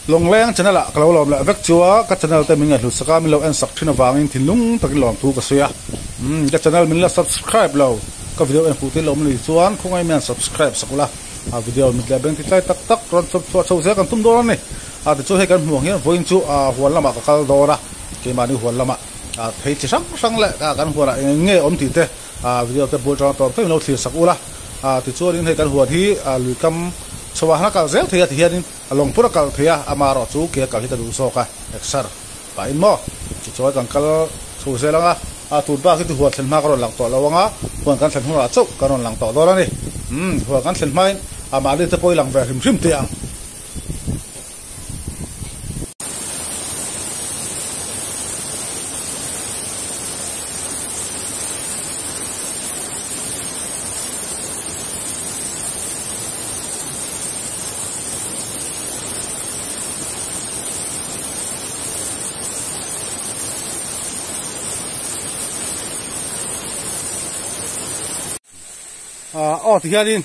Lawngleng channel ah ka lo lawm leh vek chu a, ka channel te min ngaihhlut sak a, min lo en sak thin avangin thinlung takin lawmthu ka sawi a. Umm ka channel min la subscribe lo, ka video en fuh tir lo ni chuan khawngaih mian subscribe sak ula, a video mit leh beng ti tlai tak tak rawn chawp chhuah chho zel kan tum dawn a ni. A tichuan hei kan hmuh ang hian vawiin chu huan lamah ka kal dawn a, keimahni huan lamah phei chi hrang hrang leh kan huanah eng eng nge awm tih te video te bul tang tawp tawp in lo thlir sak ula. Tichuanin hei kan huan hi luikam chhoah han a kal zel thei a tihianin A lawng pur a kal thei a, ama erawh chu ke a kal hi ka duh zawk a, exer pahin maw tichuan kan kal chho zel ang a, a tun bak hi chu huan thlen hma ka rawn lang tawh lo ang a, huan kan thlen hunah chauh kan rawn lang tawh dawn a ni. Umm, huan kan thlen hmain a mahni te pawh i lang ve hrim hrim teh ang. Aw ti hianin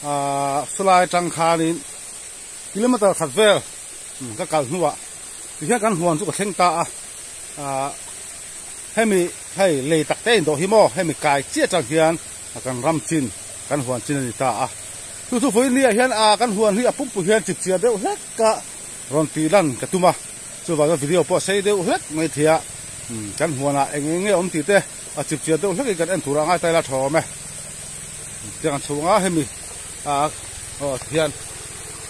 ahh sawlai atang khanin kilometer khat vel ka kal hnuah tihian kan huan chu ka thleng ta a ahh hemi hei lei tak te indawh hi maw hemi kai chiah atang hian kan ram chin kan huan chin a ni ta a. Chu chu vawiin ni ah hian ah kan huan hi a pumpui hian chip chiah deuh hlek a rawn tih lan ka tum a, chuvang chuan video pawh a sei deuh hlek mai thei a, kan huan ah eng eng nge awm tih te a chip chiah deuh hlek in kan en tur ah ngai ta ila tha awm e. Tiang an chhung a hemi ah aw tihian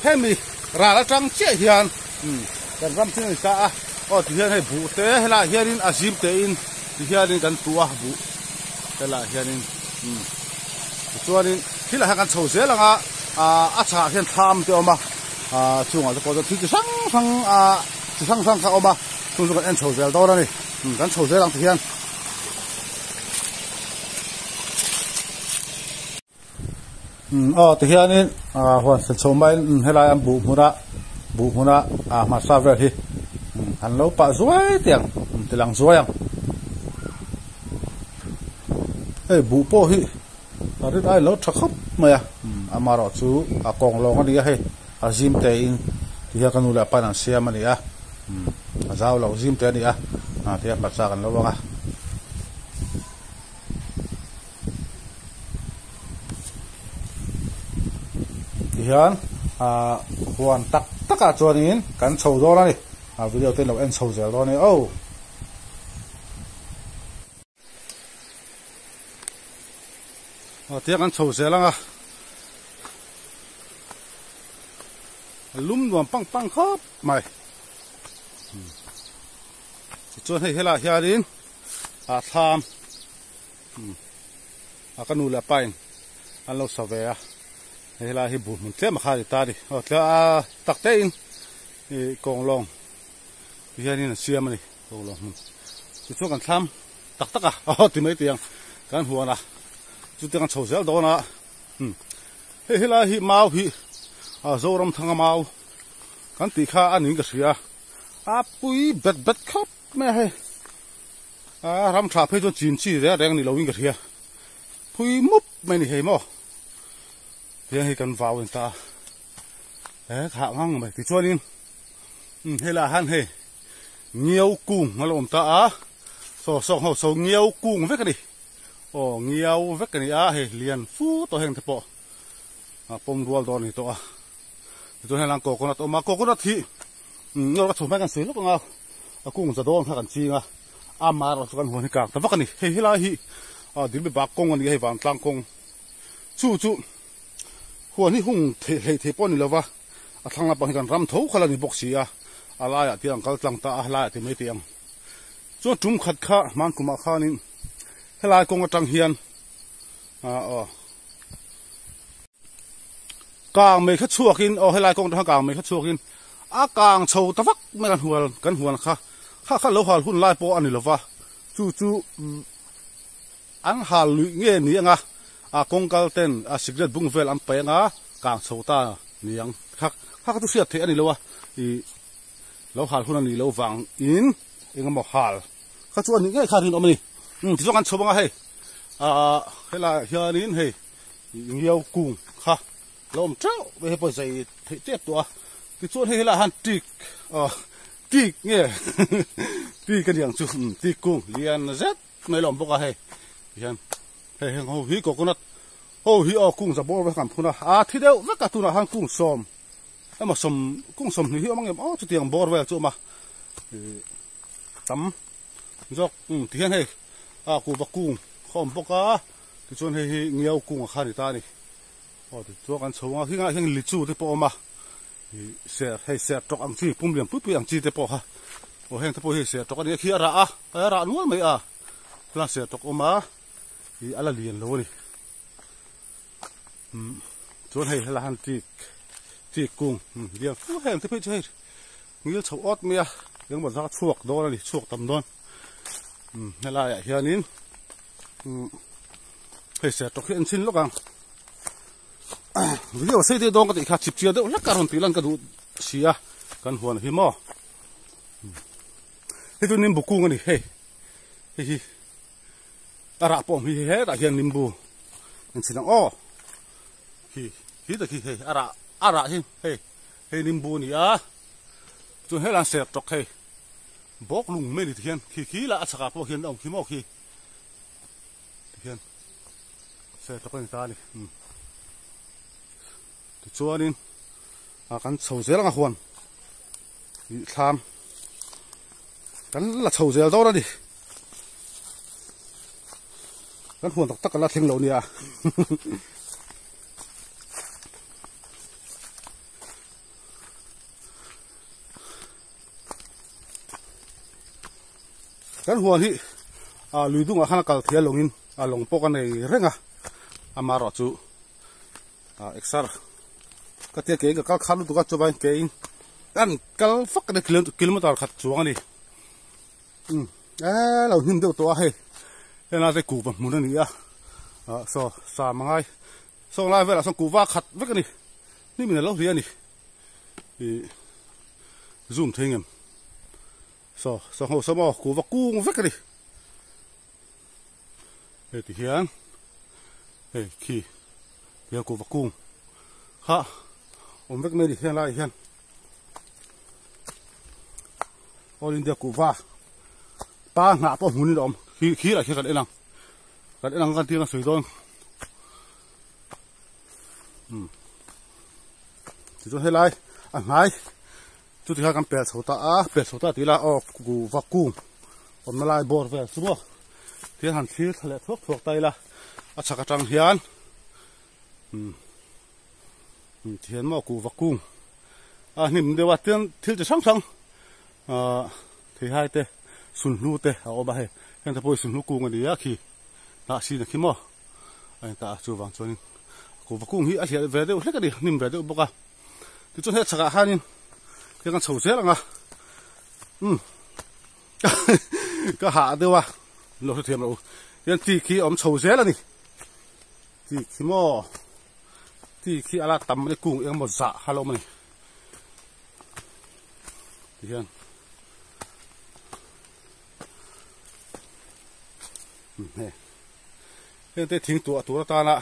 hemi ral atang chiah hian kan ram chin a ni ta a, aw tihian hei buh te helaiah hianin a zim te in tihianin kan tuh a buh helaiah hianin. Tichuanin thil ah hian kan chho zel ang a, ah a chhakah hian thlam te a awm a, ah chungah te pawh chuan thil chi hrang hrang ah chi hrang hrang kha a awm a, chung chu kan en chho zel dawn a ni, kan chho zel ang tihian. Aw tihianin ah huan thlen chho maiin helai an buh hmuna buh hmuna ah hmarcha vel hi an lo pah zuai teh ang ti lang zuai ang. Hei buh pawh hi a rin ai lo tha khawp mai a amaherawh chu a kawng lawng a ni a hei a zim te in ti hian ka nu leh a pain an siam a ni a a zau lo zim te a ni a ti hian hmarcha kan lo ang a. Tihian ah huan tak takah chuanin kan chho dawn a ni a video te lo en chho zel dawn a ni aw. Aw tiang kan chho zel ang a lum nuam pang pang khawp mai tichuan hei helaiah hianin ah thlam a ka nu leh pa in an lo sa ve a hei helai hi buh hmun tlem a kha a ni ta a ni aw tlem a tak te in ih kawng lawng ti hianin an siam a ni kawng lawng hmun tichuan kan thlam tak tak a aw ti mai tih ang kan huan a chutiang an chho zel dawn a hei helai hi mau hi a Zoramthanga mau kan tih kha a niin ka hria a pui bet bet khawp mai a hei. A ram tha phei chuan chin chi reng reng ni loin ka hria. Phui mup mai ni hei maw. Tiang hi kan vau in ta a. He khah ngang mai tichuanin um helaiah hian hei ngiau kung a lo awm ta a. Saw sawng ho so ngiau kung vek a ni. Aw ngiau vek a ni a hei lian fu tawh heng te pawh a pawm rual dawn a ni tawh a. Tichuan helaiah coconut a awm a coconut hi um ka chho hmai kan sawi lawk ang a. A kung za dawn kha kan ching a, a mar erawh chu kan huan hi kang ta vak a ni. Hei helai hi Dilmi bak kawng a ni a, hei vantlang kawng chu chu huan hi hung theih hlei thei pawh a ni lo va, a thlang lampang hi kan ram tho kha la ni bawk si a, a laiah te an kal tlang ta a, laiah ti mai teh ang. Chuan tum khat kha hman kumah khanin helai kawng atang hian aw Kang mai kha chhuakin aw helai kawng atang kang mai kha chhuakin a kang chho ta vak mai kan hual kan huan kha kha kha lo hal hun lai pawh a ni lova chu chu an hal luih nge ni anga a kawng kal ten a cigarette bung vel an paih anga kang chho ta ni ang kha kha kha chu hriat theih a ni lo a ih lo hal hun a nih loh vang in engemaw hal kha chu a nih ngei kha rinawm a ni tichuan kan chho anga hei ah helaiah hianin hei. Ngiau kung kha lo awm teuh mai hei pawh zai theih tep tawh a. Tichuan hei helaiah hian tik aw tik nge tik a ni ang chu umm tik kung lian zet mai lo awm bawk a hei tihian hei heng ho hi coconut ho hi aw kung za bawr vek an phun a a thi deuh vek a tunah khan kung sawm emaw sawm kung sawmhnih hi a awm ang em aw chutiang bawr vel chu a awm a ih tam zawk umm tihian hei a kuhva kung a awm bawk a tichuan hei hi ngiau kung a kha a ni ta a ni. Aw tichuan kan chho ang a hingah hian lichu te pawh a awm a ih ser hei ser tawk ang chi pum lian pui pui ang chi te pawh kha aw heng te pawh hi ser tawk a ni a khi a rah a a rah nual mai a chuan ser tawk a awm a ih a la lian lo a ni umm chuan hei helaiah hian tik tik kung lian fu heng te phei chu hei ngil chho awt mai a engemaw zat a chhuak dawn a ni chhuak tam dawn umm helaiah hianin umm hei ser tawk hi an chhin lawk ang video sei te dawn ka tih kha chip chiah deuh hlek a rawn tih lan ka duh si a kan huan hi maw hei chu nimbu kung a ni hei hei hi a rah pawh hi hetah hian nimbu an chhin ang aw khi khi tak hi hei a rah a rah hi hei hei nimbu a ni a chuan helaiah ser tawk hei bawk lung mai a ni tihian khi khi lah a chhakah pawh hian a awm khi maw khi. Tihian ser tawk a ni ta a ni umm tichuanin ah kan chho zel ang a huan ih thlam kan la chho zel dawn a ni kan huan tak tak kan la thleng lo nia Kan huan hi ah lui dungah khan a kal thei a lawngin a lawng pawh ka nei reng a amaherawh chu ah exer ka tia keiin ka kal khat lutuk a chuvain keiin kan kal fak a ni kilometer khat chuang a ni umm eee lo hnim deuh tawh a hei helai te kuhva hmun a ni a ah saw sa mangai saw lai velah sawn kuhva khat vek a ni hnim in a lo hria a ni ih zoom thei ngem. Saw saw ho saw maw kuhva kung vek a ni hei ti hian hei khi tihian kuhva kung kha awm vek mai a ni heng laiah hian all India kuhva pa hnah pawh hmunin a awm khi khi lah khi kan en ang kan en ang kan tir a sawi dawn umm tichuan helai a hnai. Chuti kha kan pel chho ta a, pel chho ta tih ila aw kuhva kung awmna lai bawr vel chu maw tihian han thlir thla leh thuak thuak ta ila a chhak atang hian umm tihian maw kuhva kung a hnim deuh a tin thil chi hrang hrang ahh theihai te sunhlu te a awm a hei heng te pawh hi sunhlu kung a ni a khi hnah sin a khi maw a in tah a chuvang chuanin kuhva kung hi a hliah ve deuh hlek a ni hnim ve deuh bawk a. Tichuan he chhakah khanin thil kan chho zel ang a umm ka hah deuh a lo hrethiam loh hian tik hi a awm chho zel a ni tik hi maw tik hi a la tam a ni kung eng emaw zah kha a la awm a ni tihian hei heng te thing tuah tur atana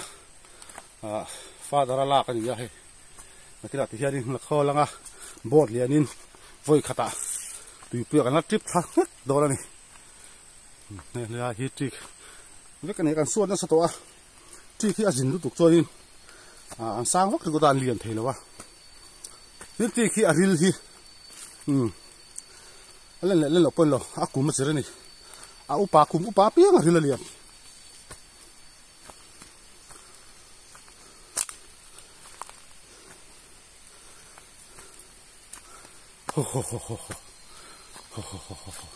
ah father a lak a ni a hei. Nakinah ti hianin la khawl anga boat lianin vawi khatah tuipuia kan la trip thla nghek dawn a ni. Hei helai hi trik vek a ni a kan suat nasa tawh a trik hi a zin lutuk chuanin ah an sang vak ringawt a an lian thei lo a tin trik hi a ril hi umm a len leh len loh pawh a ni lo a kum a chir a ni a upa kum upa apiang a ril a lian. Ho ho ho ho ho ho ho ho ho ho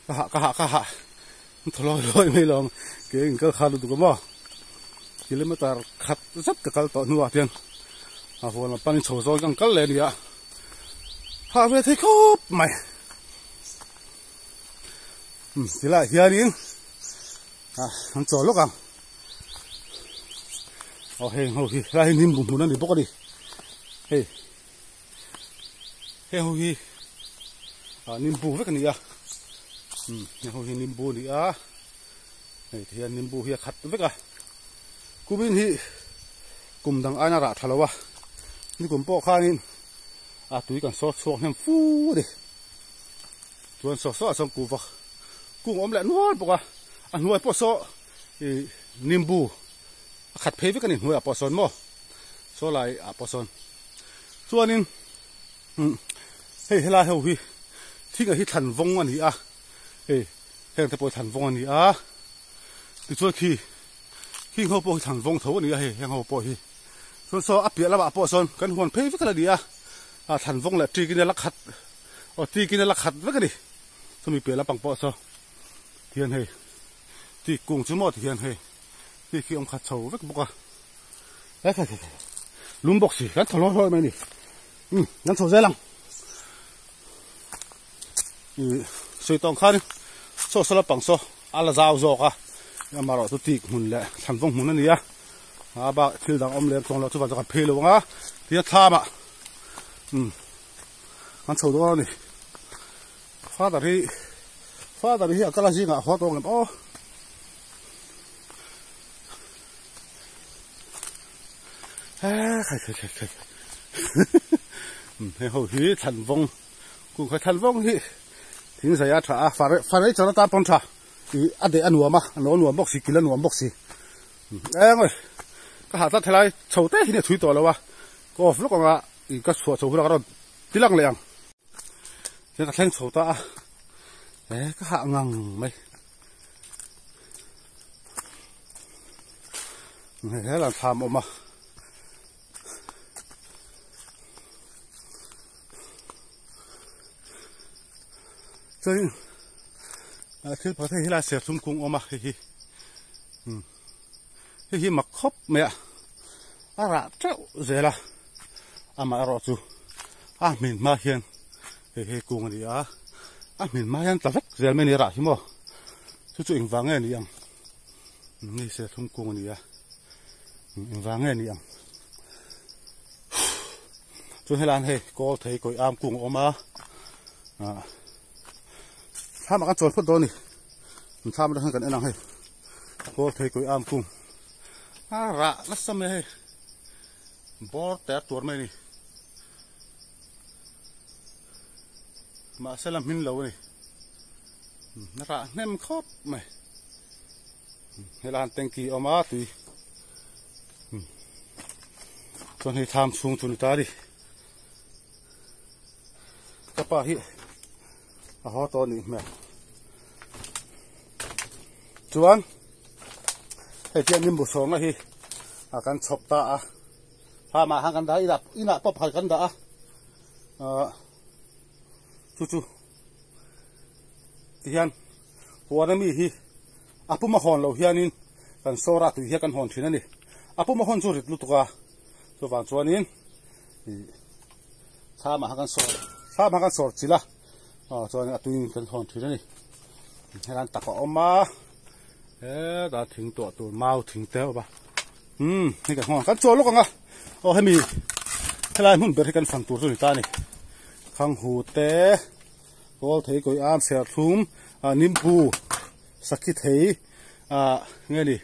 Ka hah ka hah ka hah thaw lawi lawi mai lo ang ke in kal kha lutuk a maw kilometer khat zet ka kal tawh hnuah hian a huan lam panin chho zawn kan kal leh a ni a hah ve thei khawp mai umm tilaiah hianin ah an chawl lawk ang aw heng ho hi helai hi nimbu hmun a ni bawk a ni hei. Heng ho hi ah nimbu vek a ni a umm heng ho hi nimbu a ni a hei ti hian nimbu hi a khat vek a kumin hi kum dang aina rah tha lo a nikum pawh khanin a tui kan sawr chhuak hnem fu a ni chuan saw saw ah chuan kuhva kung awm leh nual bawk a a hnuai pawh saw ih nimbu a khat phei vek a ni hnuaiah pawh sawn maw saw lai ah pawh sawn chuanin umm hei helai ho hi thing ah hi thlan vawng a ni a hei heng te pawh hi thlan vawng a ni a tichuan khi khing ho pawh hi thlan vawng tho a ni a hei heng ho pawh hi chuan saw a piah lamah pawh sawn kan huan phei vek a la ni a ah thlan vawng leh ṭik in a la khat aw ṭik in a la khat vek a ni chumi piah lampang pawh saw hian hei ṭik kung chu maw ti hian hei. Hei khi awm khat chho vek bawk a he kha kha lum bawk si kan thaw hlawi hlawi mai a ni umm kan chho zel ang ih sawi tawng khan saw saw lampang saw a la zau zawk a amaherawh chu tik hmun leh thlan vawng hmun a ni a a bak thil dang awm lem chuang loh chuvan chu kan phei lo ang a tia thlam ah umm kan chho dawn a ni father hi father hi a kal a zingah a haw tawng em aw. Hei ho hi thlan vawng kung kha thlan vawng hi thing zai a tha a furniture atan pawn tha ih a deh a nuam a a lo nuam bawk si kil a nuam bawk si eng awi ka hah tlat helai chho te hi a thui tawh lo a ka off lawk ang a ih ka chhuah chho hunah ka rawn ti lang leh ang ka thleng chho ta a e ka hah ngang mai. Hei helah thlam a awm a chuanin thil pakhat hei helai serthlum kung a awm a hei hi umm hei hi mak khawp mai a a rah teuh zel a amaherawh chu a hmin hma hian hei hi kung a ni a a hmin hma hian tla vek zel mai a ni rah hi maw chu chu engvang nge a ni ang hei serthlum kung a ni a engvang nge a ni ang chuan helai hian hei kawl thei kawi am kung a awm a ah thlam ah kan chawl phawt dawn a ni thlam atang hian kan en ang hei kawl thei kawi am kung a rah nasa mai a hei bawr ter tur mai a ni. Mahse la hmin lo a ni. Rah hnem khawp mai. Helai han tanky a awm a tui. Chuan hei thlam chhung chu ni ta a ni. Ka pa hi a haw tawh a nih hmel. Chuan hei chiah nimbu sawrna hi a kan chhawp ta a. Hlamah khan kan dah a, inah inah pawh pakhat kan dah a. Ahh chu chu tihian huan ami hi a pum a hawn loh hianin kan sawr a tui hian kan hawn thin a ni. A pum a hawn chu rit lutuk a, chuvang chuanin ih thlamah khan kan sawr thlamah khan kan sawr chilh a, aw chuan a tuiin kan hawn thin a ni. Helai tak a awm a, hetah thing tuah tur mau thing te a awm a. Umm hei kan hmang kan chawl lawk ang a aw hemi helai hmun ber hi kan fan tur chu a ni ta a ni khang hu te kawl thei kawi am serthlum ah nimpu sakhi thei ah nge ni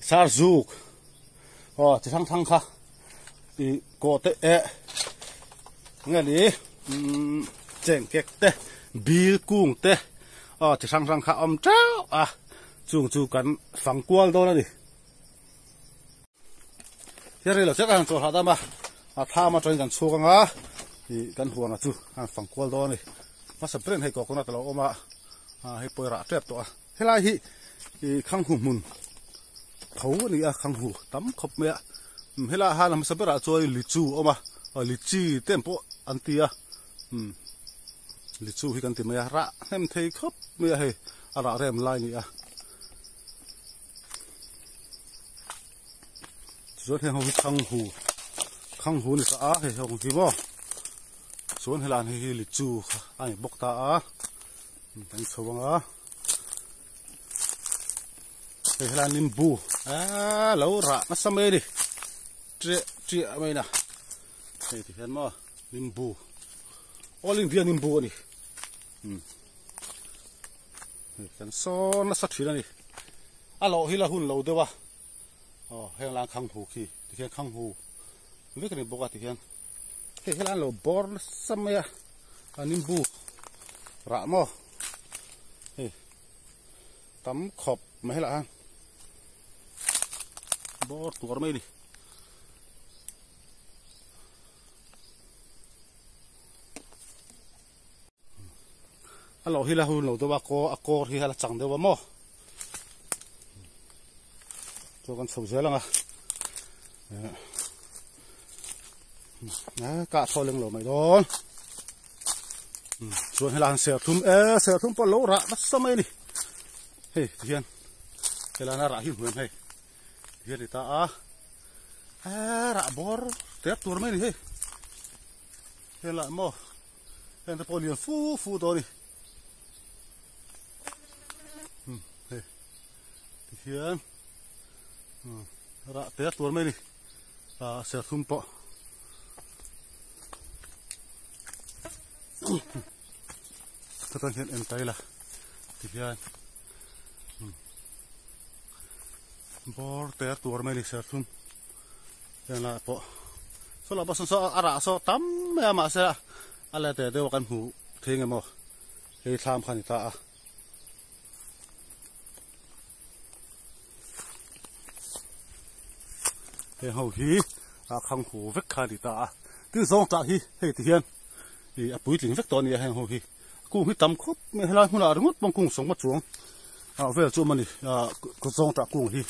sar zuk aw chi hrang hrang kha ih kawh te eh nge ni umm chengkek te bil kung te aw chi hrang hrang kha a awm teuh a chung chu kan fang kual dawn a ni. Hian rei lo chiah ka han chawlh hahdam a, a thlam atangin kan chhuak anga ih kan huana chu a han fang kual dawn a ni. Hmasa berin hei coconut a lo awm a, hei pawh i rah tep tawh a. Helai hi ih khanghu hmun tho a ni a, khanghu tam khawp mai a. Helai ah hian hmasa berah chuan lichu a awm a, lichi te ang pawh an ti a, umm lichu hi kan ti mai a, rah hnem thei khawp mai a hei a rah rem lai a ni a. Chuan heng ho hi khanghu khanghu ni ta a hei ho hi maw chuan helai hei hi lichu kha a ni bawk ta a kan chho ang a hei helai nimbu eee lo rah nasa mai a ni ṭiah ṭiah mai na hei ti hian maw nimbu. All India nimbu a ni. Kan sawn nasa thin a ni. A loh hi la hun lo deuh a. Aw heng lai khang hu khi tikhian khang hu vek a ni bawk a tikhian hei helai an lo bawr nasa mai a a nimbu rah maw hei tam khawp mai helaiah hian bawr tuar mai a ni. A loh hi la hun lo deuh a kaw a kawr hi a la chang deuh a maw chu kan chho zel ang a kah thaw leng lo mai dawn chuan helai han serthum e serthum pawh lo rah nasa mai a ni hei tihian helai a rah hi hmuh em hei tihian a ni ta a rah bawr tep tur mai a ni hei helai maw. Heng te pawh lian fu fu tawh a ni. Hei tikhian rah te a tuar mai a ni ah serthum pawh. Chutah hian en ta ila tikhian bawr te a tuar mai a ni serthum. Heng lai pawh saw lah pawh sawn saw a rah saw tam mai a mahse a la teh deuh a kan hmuh thei nge maw hei thlam kha a ni ta a. Heng ho hi a khang hu vek kha a ni ta a tin zawng tah hi hei ti hian ih a puitling vek tawh a ni a heng ho hi kung hi tam khawp mai helai hmunah ringawt pawh kung sawng chuang ah vel chu a awm a ni ah zawng tah kung hi.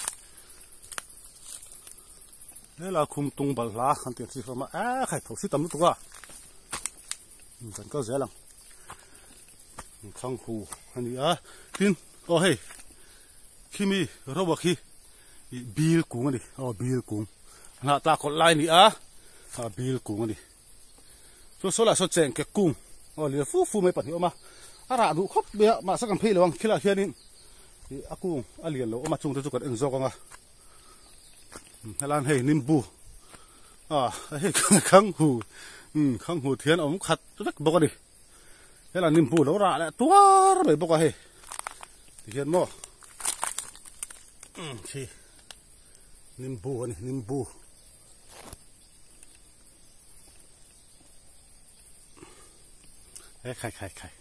Hela khum tung bal hla kan tih ang chi hlawm a eh khai tho si tam lutuk a kan kal zel ang thlang hu a ni a tin aw hei khimi roa khi ih bil kung a ni aw bil kung hnah tla kawlh lai a ni a bil kung a ni chu saw lah saw cheng ke kung aw lian fu fu mai pahnih a awm a a rah duh khawp mai a mahse kan phei lo ang khilah hianin ih a kung a lian lo awm a chungte chu kan en zawk ang a. Helan hei nimbu ah hei khang hu khang hu thian awm khat vek bawk a ni helan nimbu lo rah leh tuar mai bawk a hei tihian maw khi nimbu a ni nimbu he khai khai khai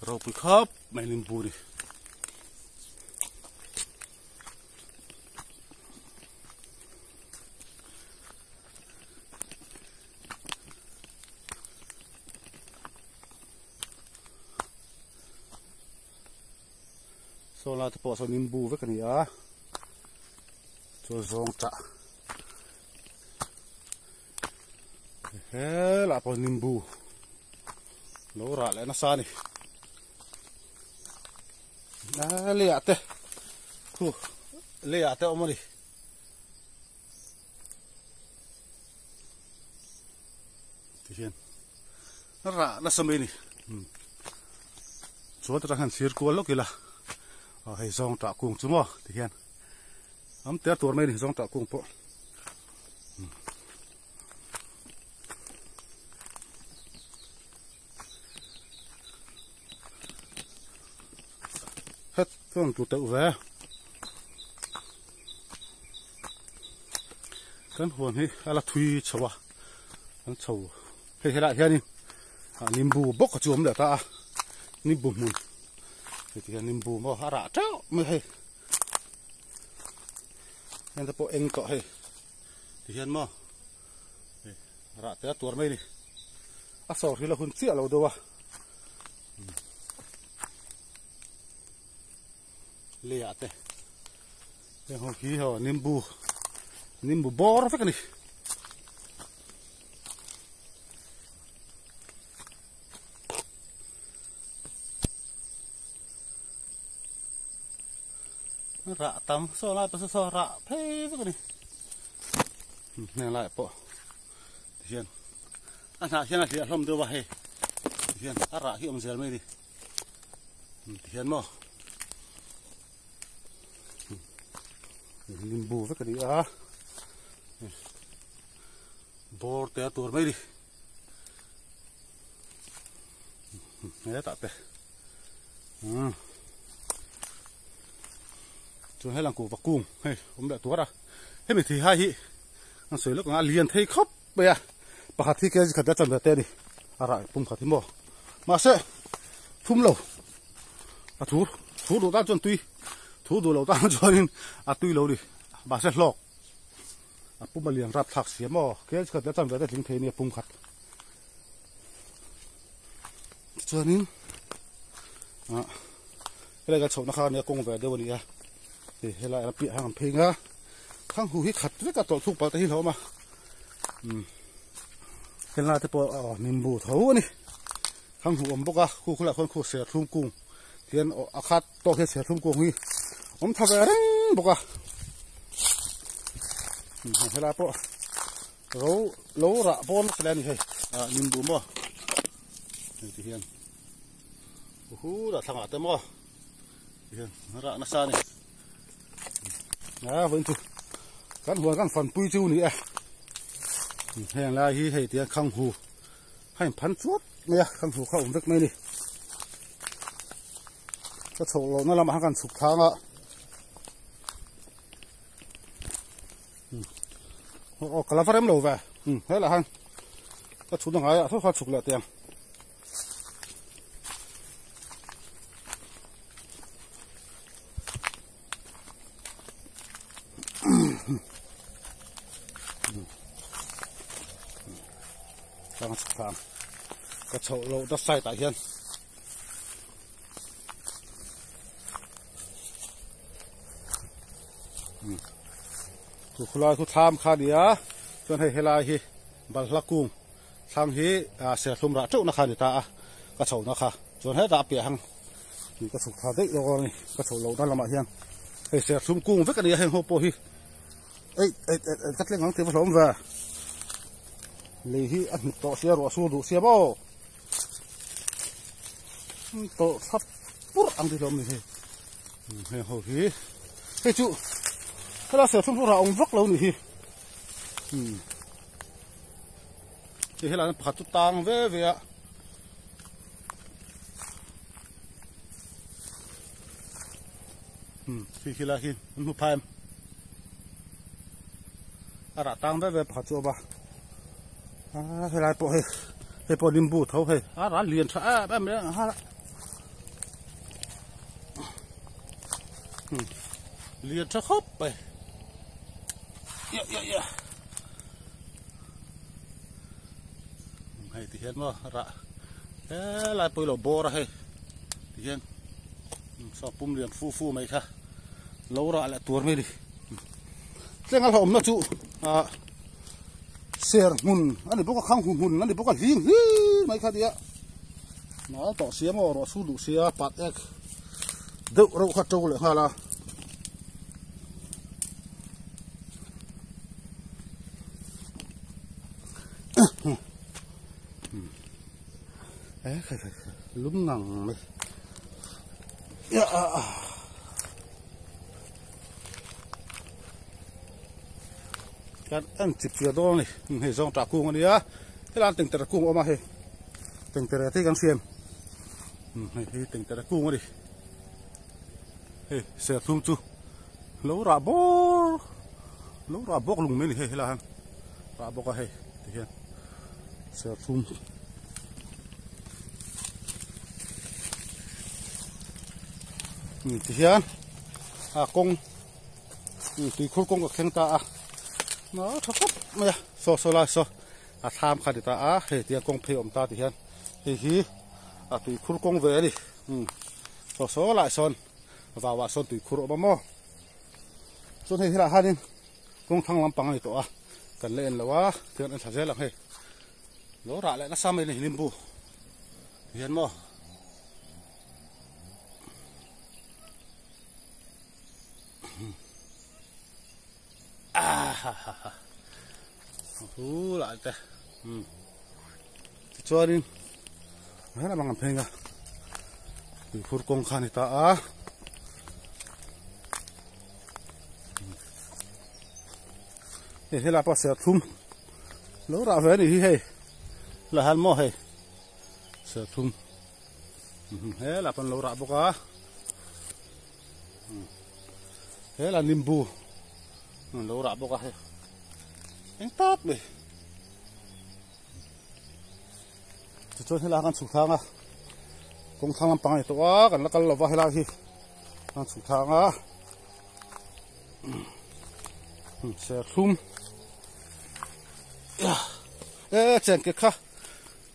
ropui khawp mai nimbu ni. Saw lai te pawh sawn in bu vek a ni a chuan zawng tah helaiah pawh nimbu lo rah leh nasa a ni. A leiah te khu leiah te a awm a ni. Tihian rah nasa mai a ni. Chuan ta hian thlir kual lawk ila aw hei zawng tah kung chu maw tihian am te a tur mai a ni zawng tah kung pawh. Het chuan tlu teuh ve kan huan hi a la thui chho a an chho hei helaiah hianin ah nimbu bawk a chu awm leh ta a nimbu hmun heti hian nimbu maw a rah teuh mai hei heng te pawh eng tawh hei ti hian maw rah te a tuar mai a ni a sawr hi la hun chiah lo deuh a leiah te heng ho khi haw nimbu nimbu bawr vek a ni. Rah tam saw lai pawh saw rah phei vek a ni heng lai pawh tihian a hnah hian a hliah hlawm deuh a hei tihian a rah hi awm zel mai a ni tihian maw nimbu vek a ni a bawr te a tur mai a ni. Hetah te chuan helang kuhva kung hei awm leh tuar a hemi thei hai hi an sawi lawk ang a lian thei khawp mai a pakhat hi kg khat la chan ve te a ni a rah pum khat hi maw mahse thum lo a thur thur duh tan chuan tui thur duh loh tan chuanin a tui lo a ni mahse hlawk a pum a lian rap thlak si a maw kg khat la chan ve te tling thei a ni a pum khat. Tichuanin ah helai kan chhohna kha ania kawng ve deuh a ni a hei helai a piah hang an phei nga khang hu hi khat vek a tawlh thuk palh te hi hlauhawm a umm helai te pawh aw nimbu tho a ni khang hu awm bawk a khu khulaiah khuan khu serthlum kung hian a khat tawk hian serthlum kung hi awm tha ve reng bawk a helai pawh. Ro lo rah bawn nasa le a ni hei ah nimbu maw hei ti hian uhu dah thlangah te maw ti hian rah nasa a ni a vawiin chu kan huan kan fanpui chu ni e heng lai hi hei ti hian khang hu a in phan chuap mai a khang hu kha a awm vek mai a ni ka chhoh lohna lamah khan kan chhuk thang a. Aw ka la va rem lo ve helai han ka chhun angai a thawkha chhuk leh teh ang ka chhoh loh na side ah hian. Chu khulai khu thlam kha a ni a chuan hei helai hi balhla kung thlam hi ah serthlum rah teuh na kha a ni ta a ka chho na kha chuan hetah a piah ang tih ka chhuk thla daih dawn a ni ka chho loh na lamah hian hei serthlum kung vek a ni a heng ho pawh hi eih eih eih eih ka tleng ang tih va hlawm ve lei hi a hnip tawh sia ruah sur duh sia maw. Tawlh thlap purh ang tih hlawm a ni hei heng ho hi hei chu helai serthlum chu rah awm vak lo a ni hi hei helai hian pakhat chu tang ve ve a khi khi lai hi an hmu phai em a rah tang ve ve pakhat chu a awm a. A helai pawh hei hei pawh limbu tho hei a ral lian tha em em mai a lian tha khawp mai ya ya ya hei ti hian maw rah helai pawh hi lo bawr a hei ti hian saw pum lian fu fu mai kha lo rah leh tur mai a ni tlenga hlauhawmna chu ah. Ser hmun a ni bawk a, khang hu hmun a ni bawk a, hling hlir mai kha nia. Nal tawh sia maw ruah su duh sia pat ek deuh reuh kha to leh nghal a. Lum ngang mai. Kan en chip chiah dawn a ni hei zawng tah kung a nia helai ah tengtere kung a awm a hei tengtere te hi kan hriat hei hi tengtere kung a ni hei serthlum chu lo rah bawr lo rah bawk lung mai a ni hei helai ah hian rah bawk a hei tihian serthlum. Tihian a kawng tuikhur kawng ka thleng ta a a tha khawp mai a saw saw lai saw a thlam kha a ni ta a hei tiang kawng phei a awm ta ti hian hei hi a tuikhur kawng ve a ni saw saw lai sawn vau ah sawn tuikhur a awm a maw chuan hei helaiah hianin kawng thlang lampang a ni tawh a kan la en lo a tiang en thla zel ang hei. Lo rah leh nasa mai a ni limbu hian maw. Ah ha ha ha. Hu lah te. Tichuanin hela bang an pheng a. Tuikhur kawng kha a ni ta a. Hei helai pawh serthlum lo rah ve a nih hi hei la han maw hei serthlum. Helai pawn lo rah bawk a helai nimbu lo rah bawk a hei eng tak mai tichuan helai ah khan chhuk thlang a kawng thlang lampang a ni tawh a kan la kal lova helai hi kan chhuk thlang a serthlum e chengkek kha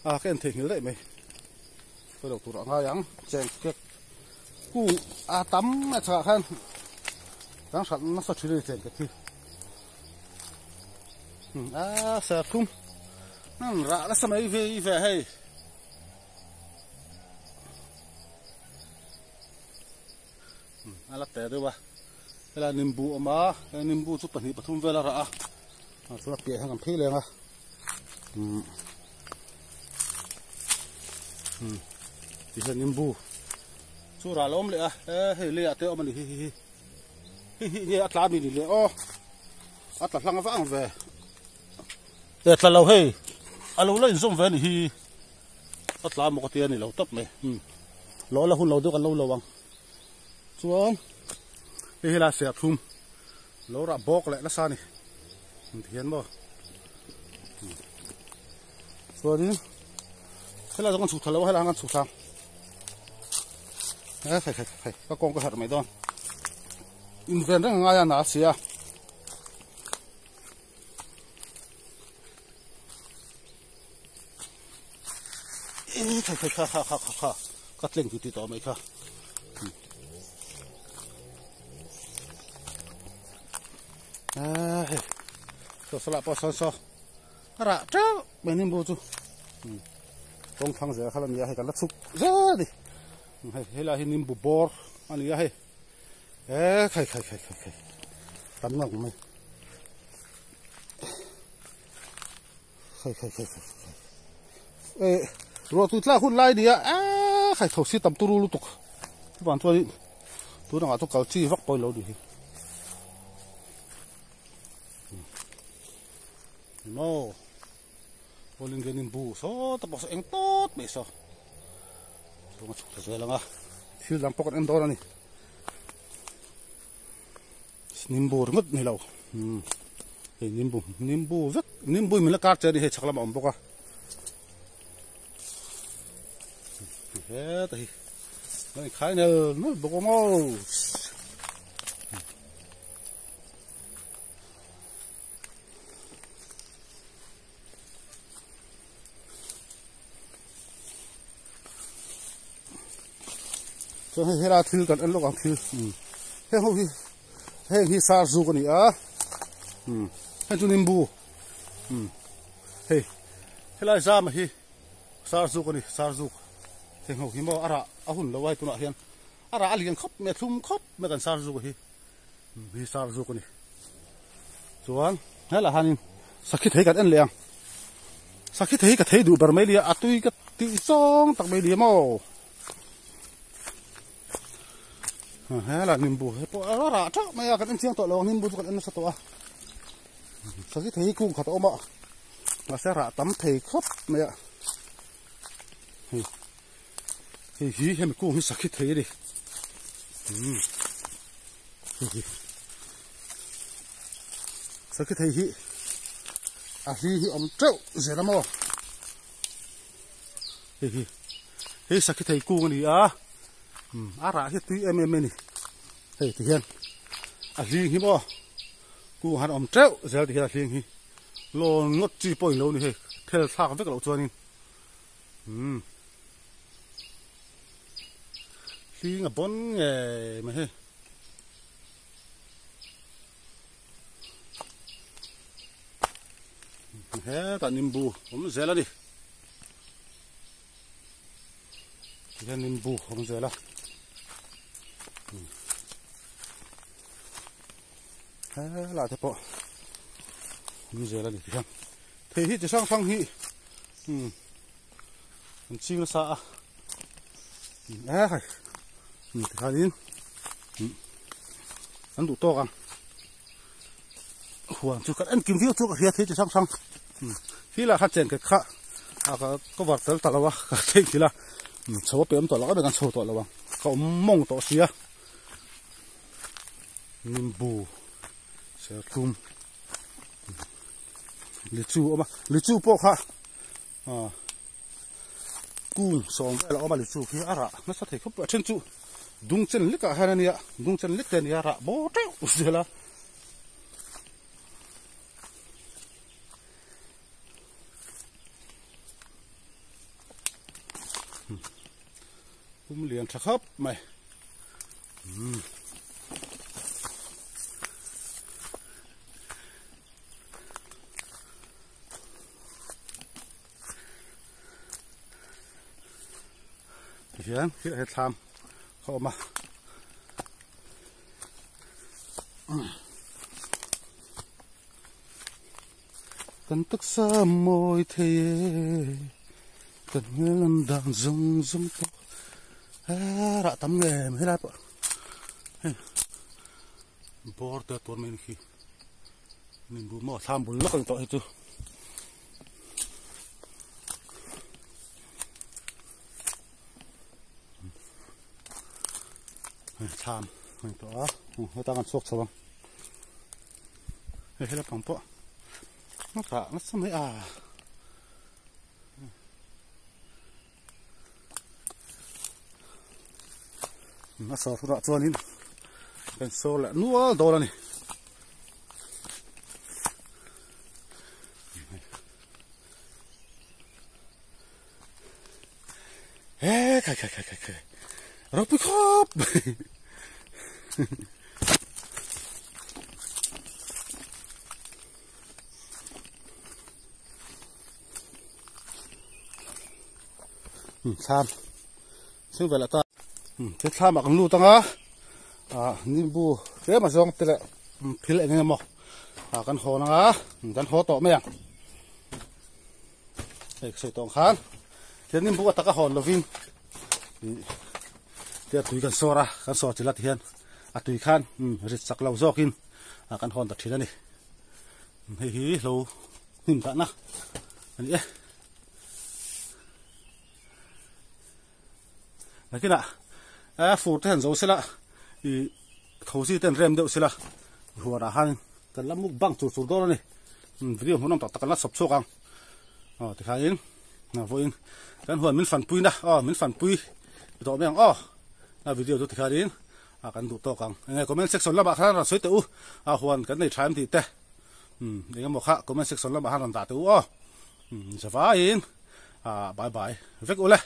a ka en theihnghilh daih mai. Ka lo tur a ngai ang cheng kek ku a tam a chhah khan kan hrat nasa thin a ni cheng kek hi a serthlum an rah nasa mai ve ve hei a la te deuh a helai nimbu a awm a nimbu chu pahnih pathum vel a rah a chuan a piah hian kan phei leng a. Tihian nimbu chu ral a awm leh a e hei leiah te a awm a ni hi hi hi hei hi nge a tla mi ni le aw a tla hlang vang ve e tla lo hei a lo la inzawm ve a ni hi a tla maw ka tia ni lo tawp mai lo la hun lo deuh kan lo lo ang chuan hei helai serthlum lo rah bawk leh nasa a ni. Tihian maw chuanin helai zawng kan chhuk thla lo a helai kan chhuk thla ang hei hei hei ka kawng ka herh mai dawn inven reng a ngai a na a si a hei hei kha kha kha kha ka tleng ti ti tawh mai kha. Hei saw saw lah pawh sawn saw a rah teuh mai nimbu chu kawng thlang zel kha la ni a hei kan la chhuk zel a ni hei helai hi nimbu bawr a ni a hei e khai khai khai khai khai tam ngang mai khai khai khai khai khai e ruah tui tlak hun lai a ni a e khai tho si tam turu lutuk chuvang chuanin tunangah chu kal chi vak pawhin lo ni hi maw pawlin hianin bu saw ta pawh saw eng tawt mai saw chhunga chhuk ta zel ang a thil dang pawh kan en dawn a ni nimbu ringawt ni lo hei nimbu nimbu vek nimbu in min la kar che a ni hei chhak lamah a awm bawk a heta hi lo inkhai nel nul bawk awm aw chuan hei helai thil kan en lawk ang thil heng ho hi heng hi sar zuk a ni a heng chu nimbu hei helai zama hi sar zuk a ni sar zuk heng ho hi maw a rah a hun lo a hei tunah hian a rah a lian khawp mai a thlum khawp mai kan sar zuk hi. Hi sar zuk a ni. Chuan helaiah hianin sakhi thei kan en leh ang. Sakhi thei hi ka thei duh ber mai nia, a tui ka tih zawng tak mai nia maw. Helaiah nimbu he pawh a rah teuh mai a, kan en chiang tawh lo ang nimbu chu kan en nasa tawh a. Sakhi thei hi kung khat a awm a, mahse rah tam thei khawp mai a. Hei hei hi hemi kung hi sakhi thei a ni. Hei hi sakhi thei hi a hli hi awm teuh zel a maw hei hi hei sakhi thei kung a ni a a rah hi tui em em a ni hei ti hian a hling hi maw kung han awm teuh zel ti hian a hling hi lawn ngawt chi pawh in lo ni hei thel thlak vek loh chuanin. Umm hling a bawn ngei mai hei. Hetah nimbu awm zel a ni. Tihian nimbu awm zel a. Helai te pawh awm zel a ni tihian. Thei hi chi hrang hrang hi umm an ching nasa a e hei tikhanin an duh tawk ang huan chu kan en kim viau chu ka hria thei chi hrang hrang khi lah kha chen khat kha a ka cover tel ta lo a ka thei thil a. Chho a pe awm tawh lo a kan chho tawh lo ang ka awm mawng tawh sia nimbu serthlum lichu awm a lichu pawh kha ah kung sawm vel a awm a lichu khi a rah nasa thei khawp a then chu dung chen lek ah hian a nia dung chen lek te a nia rah bawr teuh zel a. Pum lian tha khawp mai. Tihian khi he thlam kha awm a. Kan taksa mawi thei e, kan hmel an dan zawng zawng pawh herah tam nge mai helai pawh hei bawr te tur mai khi nimbu maw thlam bul lawk a ni tawh hei chu. Thlam a ni tawh a heta kan chhuak chho ang. Hei helai pang pawh a kah nasa mai a. A sawr hunah chuanin kan sawr leh nual dawn a ni. He khai khai khai khai khai ropui khawp thlam thing vel ata he thlam ah kan lut anga ah nimbu tlem a zawng te leh thil eng emaw ah kan hawn anga kan haw tawh mai ang. Hei ka sawi tawh ang khan tian nimbu a taka hawn lovin ih tia tui kan sawr a kan sawr chilh a tihian a tui khan rit chak lo zawkin a kan hawn ta thin a ni hei hi lo hnim dahna a ni e nakinah a fur te han zo sela ih thosi ten rem deuh sela huanah khan kan la mukbang chur chur dawn a ni video hmuhnawm tak tak kan la chhawp chhuak ang aw tikhain vawiin kan huan min fanpui na aw min fanpui tawh mai ang aw a video chu tikhain a kan duh tawk ang enge comment section lamah khan rawn sawi teh u a huan kan nei tha em tih te engemaw kha comment section lamah khan rawn dah teh u aw zavaiin bye bye vek u le.